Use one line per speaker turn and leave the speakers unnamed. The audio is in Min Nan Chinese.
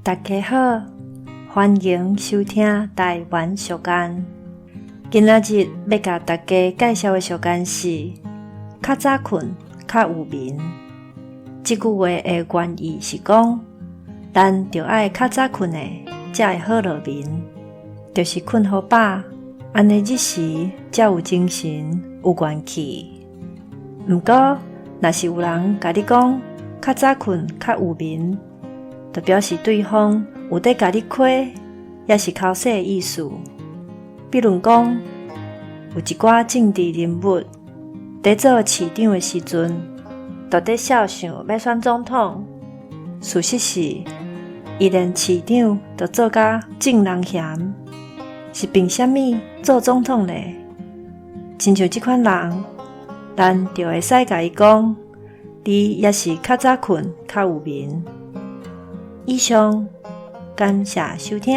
大家好，歡迎收聽台灣俗諺。今仔日欲共大家介紹的俗諺是：較早睏較有眠。這句話的原意是講，咱著愛較早睏的，才會好落眠，就是睏予飽，按呢日時才有精神、有元氣。毋過，若是有人共你講較早睏較有眠，就表示對方有佇共你虧，抑是剾洗的意思。比如講，有一寡政治人物佇做市長的時陣，就佇肖想欲選總統。事實是，伊連市長都做甲眾人嫌，是憑啥物做總統呢？親像這款人，咱就會使共伊講：你抑是較早睏較有眠。以上，感謝收聽。